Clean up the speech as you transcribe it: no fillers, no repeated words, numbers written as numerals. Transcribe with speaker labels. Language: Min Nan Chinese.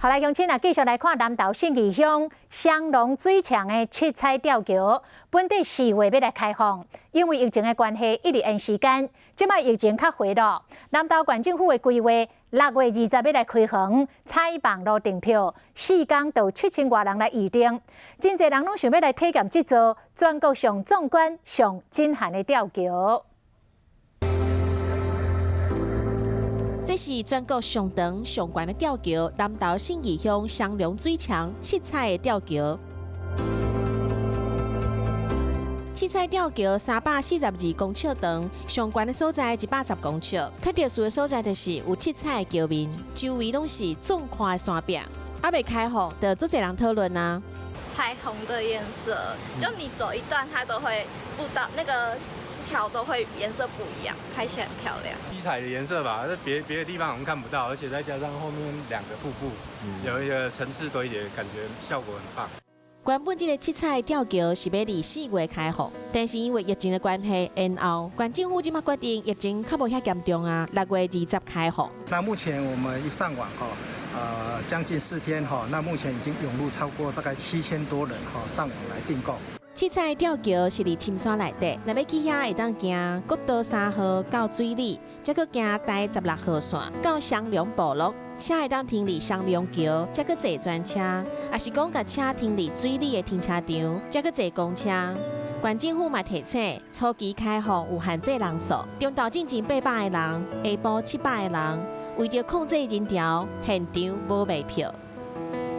Speaker 1: 好來，鄉親啊，繼續來看南投信義鄉雙龍水牆的七彩吊橋，本底4月欲來開放，因為疫情的關係，一直延時間。這擺疫情較回落，南投縣政府的規劃，6月20欲來開放採網路訂票，4工就7000外人來預訂，真濟人攏想欲來體驗這座全國上壯觀、上震撼的吊橋。
Speaker 2: 這是全國上長上懸的吊橋，南投信義鄉雙龍水牆七彩的吊橋。七彩吊橋342公尺長，上懸的所在110公尺。較特殊的所在就是有七彩的橋面，周圍攏是壯闊的山壁。猶未開放，就足濟人討論啊。
Speaker 3: 彩虹的顏色，就你走一段，它都會不到那個。橋都會顏色不一樣，拍起來很漂亮。
Speaker 4: 七彩的顏色吧，這別的地方我們看不到，而且再加上後面兩個瀑布，有一個層次堆疊，感覺效果很棒。
Speaker 2: 原本這個七彩吊橋是欲佇4月開放，但是因為疫情的關係延後。縣政府這擺決定疫情較無遐嚴重啊，6月20開放。
Speaker 5: 那目前我們一上網哈，將近4天哈，那目前已經湧入超過大概7000多人哈上網來訂購。
Speaker 2: 七彩吊橋是佇深山內底，若欲去遐會當行國道3號到水里，再閣行台16號線到雙龍部落，車會當停佇雙龍橋，再閣坐專車，抑是講共車停佇水里的停車場，再閣坐公車。縣政府嘛提醒，初期開放有限制人數，中晝進前800個人，下晡700個人，為著控制人潮，現場無賣票。